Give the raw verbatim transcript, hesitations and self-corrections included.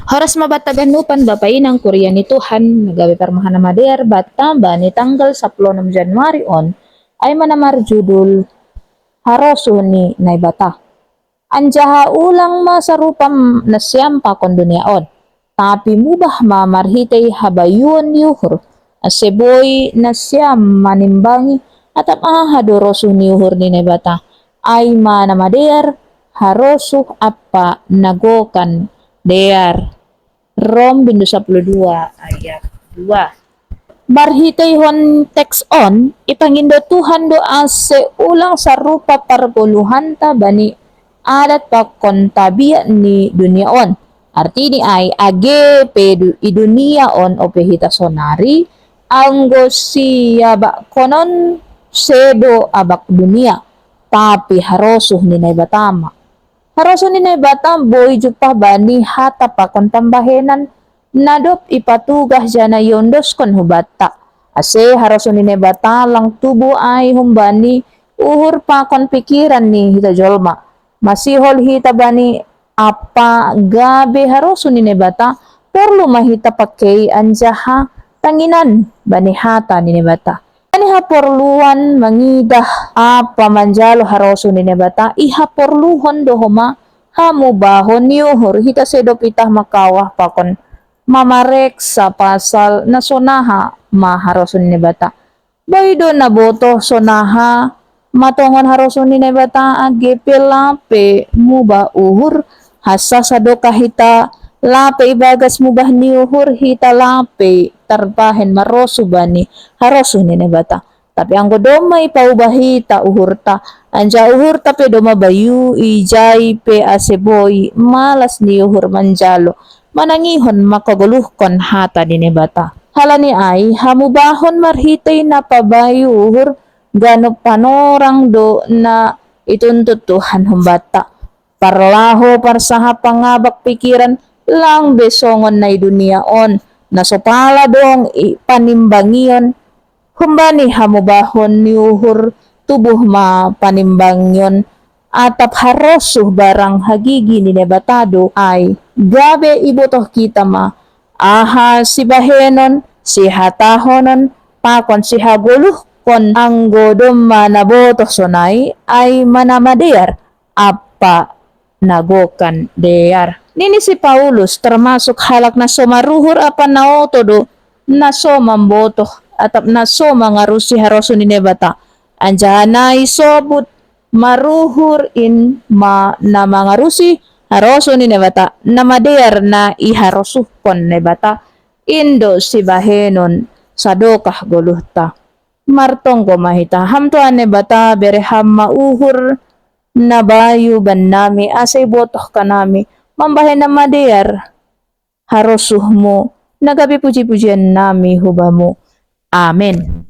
Horas ma banta ganupan bapa inang kuria ni Tuhan, na gabe parmahan na madear banta bani tanggal sapuluh onom Januari on, ai ma na marjudul Harosuh ni Naibata. Anjaha ulang ma sarupa nasiam pakon dunia on, tapi mubah ma marhitei habayuon ni uhur, ase boi nasiam manimbangi atap aha do rosuh ni uhur ni Naibata, ai ma na madear, harosuh ampa na gokan dear. Rom bindu sapuluh dua ayat dua. Marhiteihon teks on, ipangindo Tuhan do ase ulang sarupa pargoluhanta bani adat pakon tabiat ni dunia on. Artini ai, age pe du-, i dunia on ope hita sonari, anggo siabakkonon sedo abak dunia, tapi harosuh ni Naibata ma. Harosuh ni Naibata boi jumpah bani hata pakon pambahenan na dob ipatugah janah iondoskon hubanta. Ase harosuh ni Naibata lang tubu ai humbani uhur pakon pikiran ni hita jolma. Masihol hita bani ampa gabe harosuh ni Naibata, porlu ma hita pangkei anjaha tanginan bani hata ni Naibata. Bani haporluan mangidah ampa manjalo harosuh ni Naibata, ihaporluhon do homa hamubahon ni uhur. Hita sedo pitah mangkawah pakon mamareksa pasal na sonaha ma harosuh ni Naibata. Boi do na botoh sonaha ma tongon harosuh ni Naibata, age pe lape mubah uhur, hansa sadokah hita lape ibagas mubah ni uhur, hita lape tarbahen marosuh bani harosuh ni Naibata. Tapi anggo domma ipaubah hita uhurta, anjaha uhurta pe domma bayu, ijai pe ase boi malas ni uhur manjalo, manangihon mangkagoluhkon hata ni Naibata. Halani ai, hamubahon marhitei na pabayu uhur, ganup panorang do na ituntut Tuhan humbanta. Parlaho parsahap pangabak pikiran, lang be songon na i dunia on, na so pala dong i panimbangion, humbani hamubahon ni uhur tubuh ma panimbangion, atap harosuh barang hagigi ni Naibata do ai, gabe ibotoh hita ma aha sibahenon, sihatahonon, pakon sihagoluhkon anggo domma na botoh sonai, ai ma na madear ampa na gokan dear. Nini si Paulus, termasuk halak na so maruhur ampa na oto do na so mambotoh, atap na so mangarusi harosuh ni Naibata. Anjaha na isobut maruhur in ma na mangarusi harosuh ni Naibata, na madear na iharosuhkon Naibata, in do sibahenon sadokah goluhta. Martonggo ma hita. Ham Tuhan Naibata, bere Ham ma uhur na bayu bannami, ase ibotoh hanami mambahen na madear harosuhMu, na gabe pujipujiannami hu Bamu. Amen.